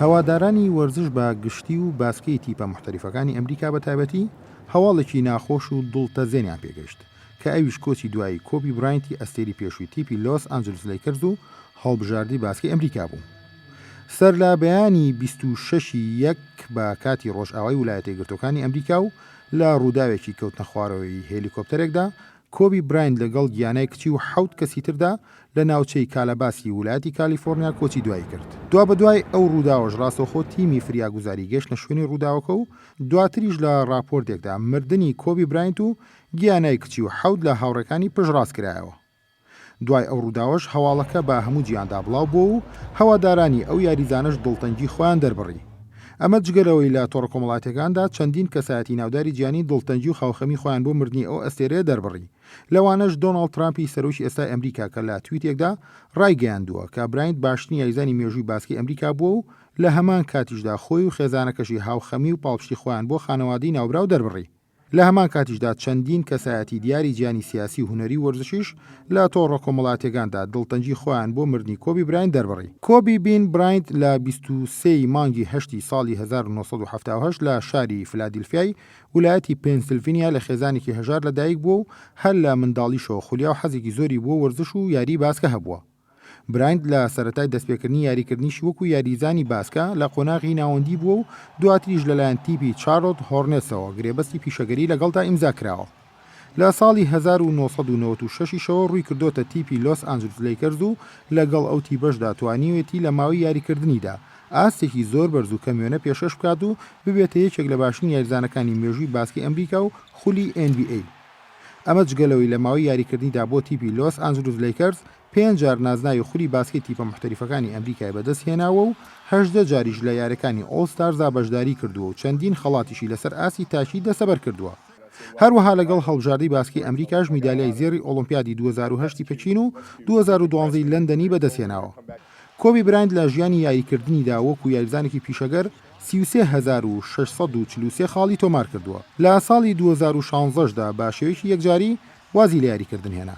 هەوادارانی وەرزش بە گشتی و باسکەی تیپە موحتەریفەکانی ئەمریکا بە تایبەتی هەواڵێکی ناخۆش و دڵتەزێنیان پێگەیشت کە ئەویش کۆچی دوایی کۆبی براینتی ئەستێری پێشووی تیپی لۆس ئانجلس لەیکەرز و هەڵبژاردەی باسکەی ئەمریکا بوو. سەرلەبەیانی 26 ی یەک بە کاتی ڕۆژئاوای ولایەتەیەکگرتووەکانی ئەمریکا و لە ڕووداوێکی کەوتنەخوارەوەی هێلیکۆپتەرێکدا کۆبی براینت لەگەڵ گیانای کچی و حەوت کەسی تردا لە ناوچەی کالاباسی ولایەتی کالیفۆرنیا کۆچی دوایی کرد. دوابەدوای ئەو ڕووداوەش ڕاستەوخۆ تیمی فریاگوزاری گەشتنە شوێنی ڕووداوەکە و دواتریش لە ڕاپۆرتێکدا مردنی کۆبی براینت و گیانای کچی و حەوت لە هاوڕێکانی پشتڕاست کرایەوە. دوای ئەو ڕووداوەش هەواڵەکە بە هەموو جیهاندا بڵاو بووە و هەوادارانی ئەو یاریزانەش دڵتەنگی خۆیان دەربڕی. ئەمە جگە لەوەی لە تۆڕە کۆمەڵاتیەکاندا چەندین کەسایەتی ناوداری جیهانی دڵتەنگی و خاوخەمی خۆیان بۆ مردنی ئەو ئەستێرەیە دەربڕی، لەوانەش دۆناڵد ترامپی سەرۆکی ئێستای ئەمریکا کە لە تویتێکدا ڕایگەیاندووە کە براینت باشترین یاریزانی مێژووی باسکەی ئەمریکا بووە و لە هەمان کاتیشدا خۆی و خێزانەکەشی هاوخەمی و پاڵپشتی خۆیان بۆ خانەوادەی ناوبراو دەربڕی. لە هەمان کاتیشدا چەندین کەسایەتی دیاری جیهانی سیاسی و هونەری و وەرزشیش لە تۆڕە کۆمەڵاتیەکاندا دڵتەنگی خۆیان بۆ مردنی کۆبی براینت دەربڕی. کۆبی بین براینت لە 23 ی مانگی هەشتی ساڵی 1978 لە شاری فلادیلفیای ولایەتی پێنسلڤینیا لە خێزانێکی هەژار لەدایک بووە و هەر لە منداڵیشەوە خولیا و حەزێکی زۆری بۆ وەرزش و یاری باسکە هەبووە. براینت لە سەرەتای دەستپێکردنی یاریکردنیشی وەکو یاریزانی باسکە لە قۆناغی ناوەندی بووە و دواتریش لەلایەن تیپی چارلۆت هۆرنێتسەوە گرێبەستی پیشەگەری لەگەڵدا ئیمزا کراوە. لە ساڵی 1996 یشەوە ڕووی کردۆتە تیپی لۆس ئانجلس لەیکەرز و لەگەڵ ئەو تیپەشدا توانیوێتی لە ماوەی یاریکردنیدا ئاستێکی زۆر بەرز و کەموێنە پێشکەش بکات و ببێتە یەکێک لە باشترین یاریزانەکانی مێژووی باسکەی ئەمریکا و خولی ئێن بی ئەی. ئەمە جگە لەوەی لە ماوەی یاریکردنیدا بۆ تیپی لۆس ئانجلوس لەیکەرز پێنج جار نازناوی خولی باسکەی تیپە موحتەریفەکانی ئەمریکای بەدەستهێناوە و 18 جاریش لە یاریەکانی ئۆڵ ستارزدا بەشداری کردووە و چەندین خەڵاتیشی لەسەر ئاستی تاکی دەستەبەر کردووە. هەروەها لەگەڵ هەڵبژاردەی باسکەی ئەمریکاش میدالیای زێڕی ئۆڵۆمپیادی 2008 ی پەکین و 2012 ی لەندەنی بەدەستهێناوە. کۆبی براینت لە ژیانی یاریکردنیدا وەکو یاریزانێکی پیشەگەر 33643 خاڵی تۆمارکردووە. لە ساڵی 2016 دا بە شێوەیەکی یەکجاری وازی لە یاریکردن هێنا.